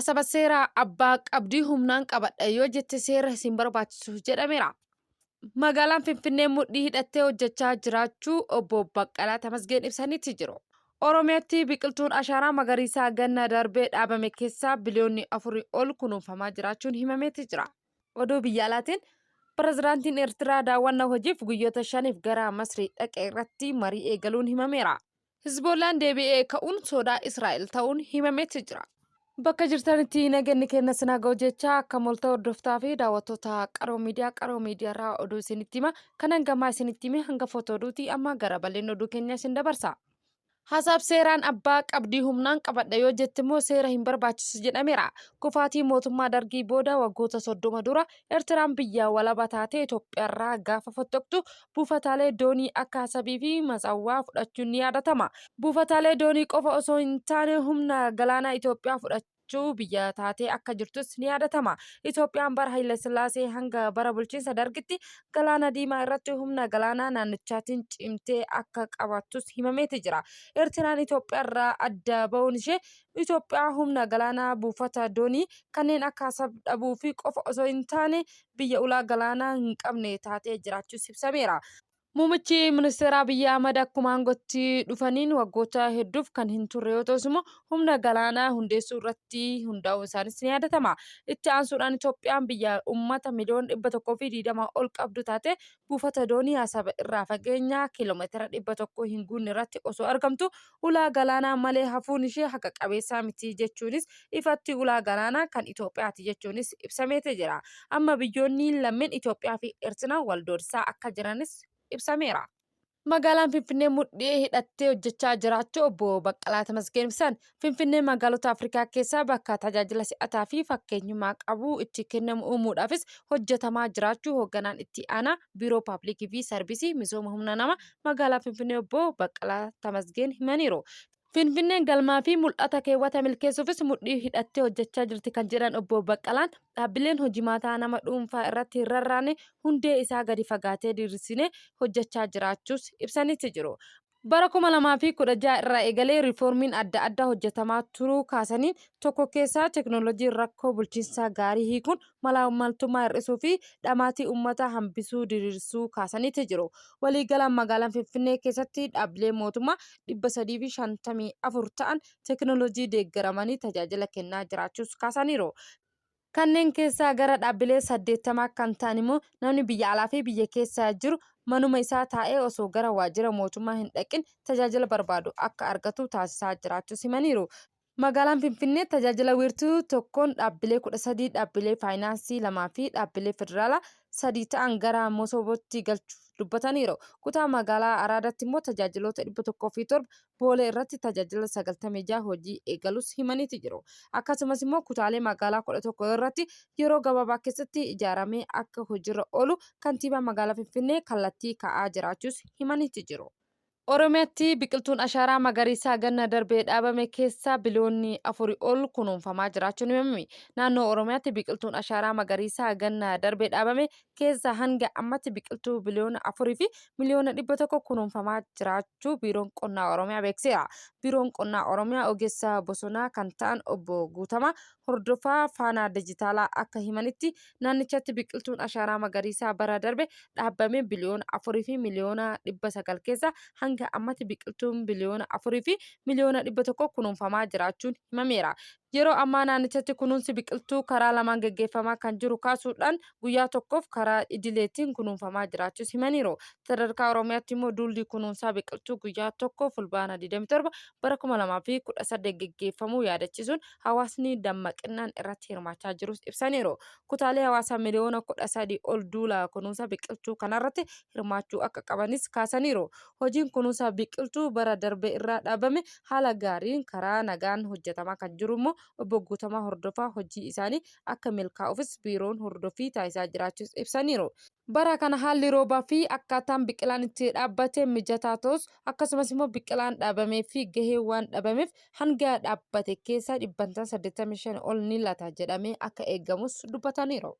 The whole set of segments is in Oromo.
Asaba seera abbaa qabdii humnaan qabadha yoo jette seera hin barbaachisu jedhameera. Magaalaan Finfinnee mudhii hidhattee hojjechaa jiraachuu obbo Baqqalaa Tamasgeen ibsaniitti jiru. Oromiyaatti biqiltuun ashaaraa magariisaa ganna darbee dhaabame keessaa biliyoonni 4 ol kunuunfamaa jiraachuun himameeti jira. Oduu biyya alaatiin Pirezidaantiin Eertiraa daawwannaa hojiif guyyoota shaniif gara Masrii dhaqe irratti marii eegaluun himameera. Hizboollaan deebi'ee ka'uun sodaa Israa'el ta'uun himameeti jira. Bakka jirtanitti nageenyi keenya sinaa ga'u jecha akka molta hordoftaa fi daawwattoota Qaroo Miidiyaa Qaroo Miidiyaa irraa oduu isinitti hima. Kan hangamaa isinitti hime hanga footoo oduuti amma gara bal'ina oduu keenya isin dabarsa. Hasaab seeraan abbaa qabdii humnaan qabadha yoo jette immoo seera hin barbaachisu jedhameera. Kufaatii mootummaa Dargii booda waggoota 30 dura Eertiraan biyya walaba taatee Itoophiyaarraa gaafa fottoqtu buufataalee doonii akka Asabii fi Matsawwaa fudhachuun ni yaadatama. Buufataalee doonii qofa osoo hin taane humna galaanaa Itoophiyaa fudhachuu biyya taatee akka jirtus ni yaadatama. Itoophiyaan bara Hayilasillaasee hanga bara bulchiinsa Dargitti Galaana Diimaa irratti humna galaanaa naannichaatiin cimtee akka qabaattus himameeti jira. Eertiraan Itoophiyaarraa adda ba'uun ishee Itoophiyaa humna galaanaa buufata doonii kanneen akka Asab dhabuu fi qofa osoo hin taane biyya ulaa galaanaa hin qabne taatee jiraachuus ibsameera. Muummichi ministeeraa Abiyyi Ahmad akkuma aangootti dhufaniin waggoota hedduuf kan hin turre yoo ta'us immoo humna galaanaa hundeessuu irratti hundaa'uun isaanis ni yaadatama. Itti aansuudhaan Itoophiyaan biyya uummata miliyoona 120 ol qabdu taate buufata doonii Asab irraa fageenya kiiloomeetira 100 hin guunne irratti osoo argamtu ulaa galaanaa malee hafuun ishee haqa qabeessaa miti jechuunis ifatti ulaa galaanaa kan Itoophiyaati jechuunis ibsameeti jira. Amma biyyoonni lameen Itoophiyaa fi Eertiraan wal doorsisaa akka jiranis ibsameera. Magaalaan Finfinnee mudhii hidhattee hojjechaa jiraachuu obbo Baqqalaa Tamasgeen ibsan. Finfinneen magaalota Afrikaa keessaa bakka tajaajila si'ataa fi fakkeenyummaa qabu itti kennamu uumuudhaafis hojjetamaa jiraachuu hoogganaan itti aanaa Biiroo Paabilikii fi Sarvisii Misooma Humna Namaa Magaalaa Finfinnee obbo Baqqalaa Tamasgeen himaniiru. Finfinneen galmaa fi mul'ata keewwata milkeessuufis mudhii hidhattee hojjechaa jirti kan jedhan obbo Baqqalaan dhaabbileen hojimaataa nama dhuunfaa irratti hin rarraane hundee isaa gadi fagaatee diriirsinee hojjechaa jiraachuus ibsaniiti jiru. Bara 2016 irraa eegalee riifoormiin adda addaa hojjetamaa turuu kaasanii tokko keessaa teknooloojiin rakkoo bulchiinsa gaarii hiikuun malaammaltummaa hir'isuu fi dhamaatii uummataa hambisuu diriirsuu kaasaniiti jiru. Waliigalaan magaalaan Finfinnee keessatti dhaabbilee mootummaa 354 ta'an teknooloojii deeggaramanii tajaajila kennaa jiraachuus kaasaniiru. Kanneen keessaa gara dhaabbilee 80 kan ta'an immoo namni biyya alaa fi biyya keessa jiru manuma isaa taa'ee osoo gara waajjira mootummaa hin dhaqin tajaajila barbaadu akka argatu taasisaa jiraachuus himaniiru. Magaalaan Finfinnee tajaajila wiirtuu tokkoon dhaabbilee 13, dhaabbilee faayinaansii 2 fi dhaabbilee federaalaa 3 ta'an gara Mosobootti galchuu dubbataniiru. Kutaa magaalaa Araadaatti immoo tajaajiloota 107, Boolee irratti tajaajila 96 hojii eegaluus himaniiti jiru. Akkasumas immoo kutaalee magaalaa 11 irratti yeroo gabaabaa keessatti ijaaramee akka hojiirra oolu kantiibaa magaalaa Finfinnee kallattii kaa'aa jiraachuus himaniiti jiru. Oromiyaatti biqiltuun ashaaraa magariisaa ganna darbee dhaabame keessaa biliyoonni 4 ol kunuunfamaa jiraachuun himame. Naannoo Oromiyaatti biqiltuun ashaaraa magariisaa ganna darbee dhaabame keessaa hanga ammatti biqiltuu biliyoona 4 fi miliyoona 100 kunuunfamaa jiraachuu Biiroon Qonnaa Oromiyaa beeksiseera. Biiroon Qonnaa Oromiyaa ogeessa bosonaa kan ta'an obbo Guutamaa Hordofaa Faanaa Dijitaalaa akka himanitti naannichatti biqiltuun ashaaraa magariisaa bara darbe dhaabbame biliyoona 4 fi miliyoona 900 keessaa hanga ammatti biqiltuun biliyoona 4 fi miliyoona 100 kunuunfamaa jiraachuun himameera. Yeroo ammaa naannichatti kunuunsi biqiltuu karaa lamaan geggeeffamaa kan jiru kaasuudhaan guyyaa tokkoof karaa idileetiin kunuunfamaa jiraachuus himaniiru. Sadarkaa Oromiyaatti immoo duulli kunuunsaa biqiltuu guyyaa tokko Fulbaana 27 bara 2018 geggeeffamuu yaadachiisuun hawaasni dammaqinnaan irratti hirmaachaa jirus ibsaniiru. Kutaalee hawaasaa miliyoona 13 ol duula kunuunsa biqiltuu kanarratti hirmaachuu akka qabanis kaasaniiru. Hojiin kunuunsa biqiltuu bara darbe irraa dhaabame haala gaariin karaa nagaan hojjetamaa kan jiru immoo obbo Guutamaa Hordofaa hojii isaanii akka milkaa'uufis biiroon hordoffii taasisaa jiraachuus ibsaniiru. Bara kana haalli roobaa fi akkaataan biqilaan itti dhaabbate mijataa ta'us akkasumas immoo biqilaan dhaabamee fi gahee waan dhabameef hanga dhaabbate keessaa dhibbantaan 85 ol ni lata jedhamee akka eegamus dubbataniiru.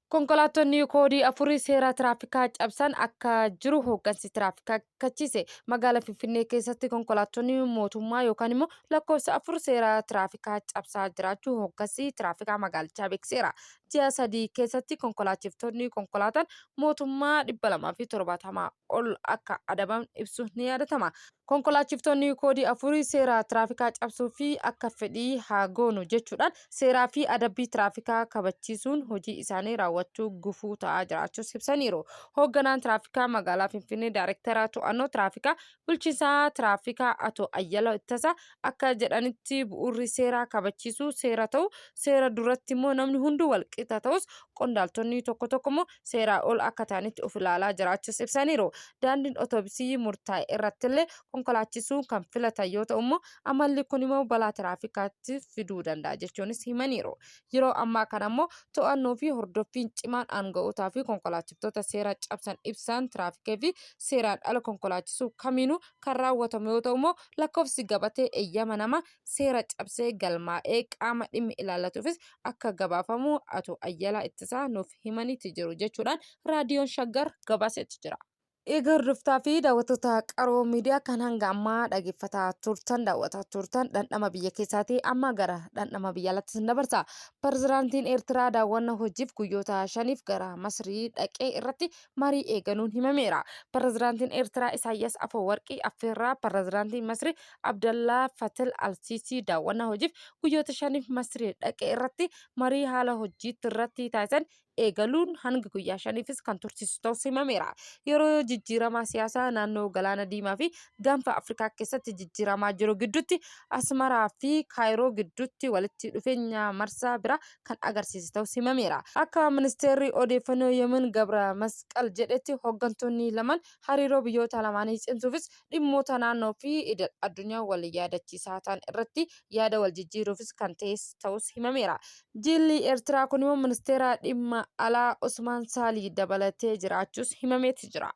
Konkolaattonni koodii afurii seera tiraafikaa cabsan akka jiru hooggansi tiraafikaa akeekkachiise. Magaalaa Finfinnee keessatti konkolaattonni mootummaa yookaan immoo lakkoofsa 4 seera tiraafikaa cabsaa jiraachuu hooggansi tiraafikaa magaalichaa beeksiseera. Ji'a 3 keessatti konkolaachiftoonni konkolaataan mootummaa 270 ol akka adabaman ibsuun ni yaadatama. Konkolaachiftoonni koodii afurii seera tiraafikaa cabsuu fi akka fedhii haa goonu jechuudhaan seeraa fi adabbii tiraafikaa kabachiisuun hojii isaanii raawwachuu gufuu ta'aa jiraachuus ibsaniiru. Hoogganaan Tiraafikaa Magaalaa Finfinnee Daarektara To'annoo Tiraafikaa Bulchiinsa Tiraafikaa Ato Ayyalaw Ittasaa akka jedhanitti bu'uurri seeraa kabachiisuu seera ta'u seera duratti immoo namni hunduu walqixa ta'us qondaaltonni tokko tokko immoo seeraa ol akka ta'anitti of ilaalaa jiraachuus ibsaniiru. Daandiin otobisii murtaa'e irrattillee konkolaachisuu kan filatan yoo ta'u immoo amalli kun immoo balaa tiraafikaatti fiduu danda'a jechuunis himaniiru. Yeroo ammaa kana immoo to'annoo fi hordoffiin cimaan aanga'ootaa fi konkolaachiftoota seera cabsan ibsaan tiraafikee fi seeraan ala konkolaachisuu kamiinuu kan raawwatamu yoo ta'u immoo lakkoofsi gabatee eeyyama nama seera cabsee galmaa'ee qaama dhimmi ilaallatuufis akka gabaafamu Ato Ayyalaa Ittisaa nuuf himaniiti jiru jechuudhaan Raadiyoon Shaggar gabaaseeti jira. Egaa hordoftaa fi daawwattoota Qaroo Miidiyaa kan hanga ammaa dhaggeeffataa turtan daawwataa turtan dhandhama biyya keessaatii amma gara dhandhama biyya alaatti isin dabarsa. Pirezidaantiin Eertiraa daawwanna hojiif guyyoota shaniif gara Masrii dhaqee irratti marii eegaluun himameera. Pirezidaantiin Eertiraa Isaayyaas Afawarqii affeerraa pirezidaantiin Masrii Abdallaa Fatil Al-Siisii daawwannaa hojiif guyyoota shaniif Masrii dhaqe irratti marii haala hojiitti irratti taasisan eegaluun hanga guyyaa shaniifis kan tursiisu ta'us himameera. Yeroo jijjiiramaa siyaasaa naannoo Galaana Diimaa fi Gaanfa Afrikaa keessatti jijjiiramaa jiru gidduutti Asmaraa fi Kaayiroo gidduutti walitti dhufeenya marsaa biraa kan agarsiise ta'us himameera. Akka ministeerri odeeffannoo Yemen Gabra Masqal jedhetti hoggantoonni lamaan hariiroo biyyoota lamaanii cimsuufis dhimmoota naannoo fi idil addunyaa wal yaadachiisaa ta'an irratti yaada wal jijjiiruufis kan ta'es ta'us himameera. Jilli Eertiraa kun immoo ministeera dhimma alaa Usmaan Saalii dabalatee jiraachuus himameeti jira.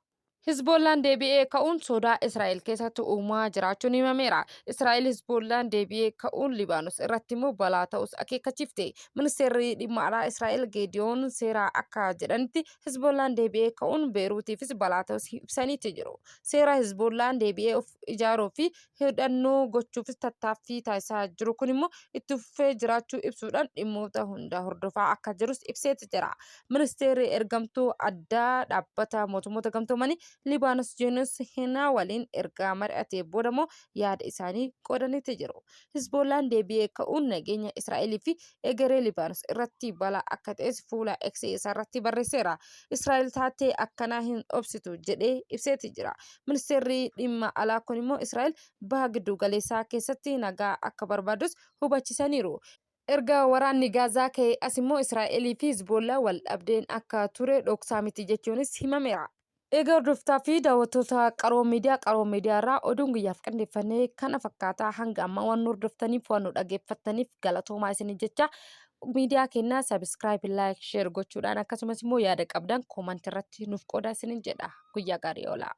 Hizboollaan deebi'ee ka'uun sodaa Israa'el keessatti uumaa jiraachuun himameera. Israa'el Hizboollaan deebi'ee ka'uun Libaanos irratti immoo balaa ta'us akeekkachiifte. Ministeerri dhimma alaa Israa'el Geediyoon Seeraa akka jedhanitti Hizboollaan deebi'ee ka'uun Beeruutiifis balaa ta'us ibsaniiti jiru. Seera Hizboollaan deebi'ee of ijaaruu fi hidhannoo gochuufis tattaaffii taasisaa jiru kun immoo itti fufee jiraachuu ibsuudhaan dhimmoota hunda hordofaa akka jirus ibseeti jira. Ministeerri ergamtuu addaa dhaabbata mootummoota gamtoomanii Libaanos Jeenus Hinaa waliin erga mari'atee booda immoo yaada isaanii qoodaniiti jiru. Hizboollaan deebi'ee ka'uun nageenya Israa'elii fi egeree Libaanos irratti balaa akka ta'es fuula X isaarratti barreesseera. Israa'el taatee akkanaa hin obsitu jedhee ibseeti jira. Ministeerri dhimma alaa kun immoo Israa'el baha giddu galeessaa keessatti nagaa akka barbaadus hubachisaniiru. Erga waraanni Gaazaa ka'ee as immoo Israa'elii fi Hizboollaa wal dhabdeen akka ture dhoksaa miti jechuunis himameera. Egaa hordoftaa fi daawwattoota Qaroo Miidiyaa Qaroo Miidiyaa irraa oduun guyyaaf qindeeffannee kana fakkaataa hanga ammaa waan nu hordoftaniif waan nu dhaggeeffattaniif galatoomaa isinii jecha miidiyaa keenyaa sabiskiraayib laayik sheer gochuudhaan akkasumas immoo yaada qabdan koomantii irratti nuuf qoodaa isiniin jedha guyyaa gaarii oolaa.